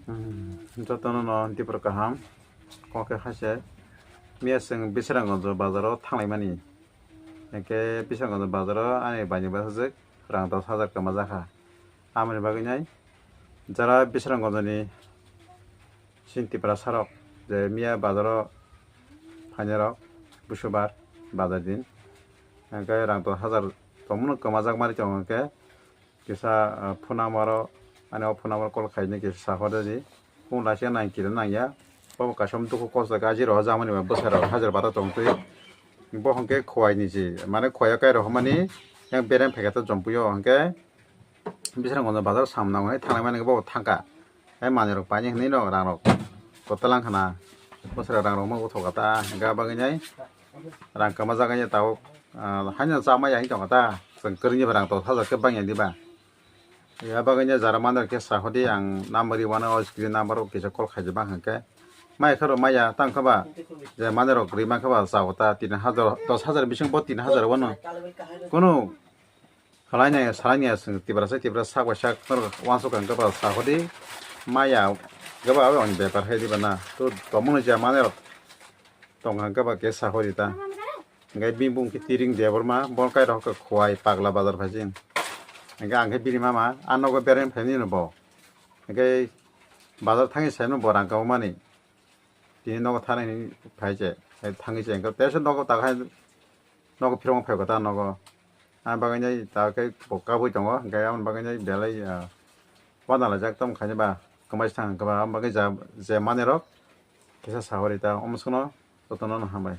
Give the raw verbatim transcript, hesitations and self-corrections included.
Hmm, jotono no Tipra kaham. Kok khe haise miya chwng Bisramganj bazaro thanglaimani. Hwnkhe Bisramganj bazaro ani baini bwsajwk rang dos hajar kwma jakha. Amoni bagwi nai jara Bisramganjni chini Tiprasarok je miya bazaro phainairok busubar bazar din. Hwnkhe rang dos hajar tongmano kwma jakmani tongo hwnkhe kisa, ah, phone number o, ani o phone number call khaina kisa sa hor di. Phone laisa nang kira nang ya. Bo kasom dukhu kosto gaji roha jamani ba bwsai rok hajar bata tong twi. Bo hwnkhe khowai ni ji, mane khowai kai rohormani yang bereng phaikha ta jompuyo hwnkhe Bisramganj bazar sam nang hwnwi thanglai mani bo thangkha. Hai manwi rok paini hwnwi no rang rok kotolang khna. Bwsai rang rok ma uthok kha ta hwnkhe bagwi nai rang kwma jaga ya tabuk, ah, haino cha maya hwn tongkha ta. Chwng kwrwini ba rang dos hajar khe bangya diba. Ya bagwi nai jara manwi rok khe sa hor di ang number ri wano o screen number o kisa call khaijak bang hwnkhe. Mai khe rw maya tang khe ba je manwi rok ri mankha ba cha o ta tin hajar dos hajar bising bo tin hajar wano. Kunu Khalai nai, salai nai, chwng Tiprasa, Tiprasa sak bai sak norok uansuk kha hwnkhe ba sa hor di, maya hwnkhe ba abo ani bepar hai di ba na. To tongmani je manwi rok tong kha hwnkhe ba khe sa hor di ta. Hwnkhe bini bung khe Tiring Debbarma, bo kai rok khe Khowai Pagla Bazar phai sing. Hwnkhe ang khe bini mama, a nogo bereng phaini no bo. Hwnkhe bazar thangwi saimano bo rang kwmani. Tini nogo thani hinwi phai se, hai thangwi se, hwnkhe teisa nogo ta khai nogo phirong phai kha ta nogo. Ang bagwi nai ta khe bo kabui tongo, hwnkhe aboni bagwi nai belai, ah, uanalaijak tamo khaini ba kwmai se thang hwnkhe ba, aboni bagwi ja, je manwi rok kisa sa hor di ta, omo songno jotono no hambai.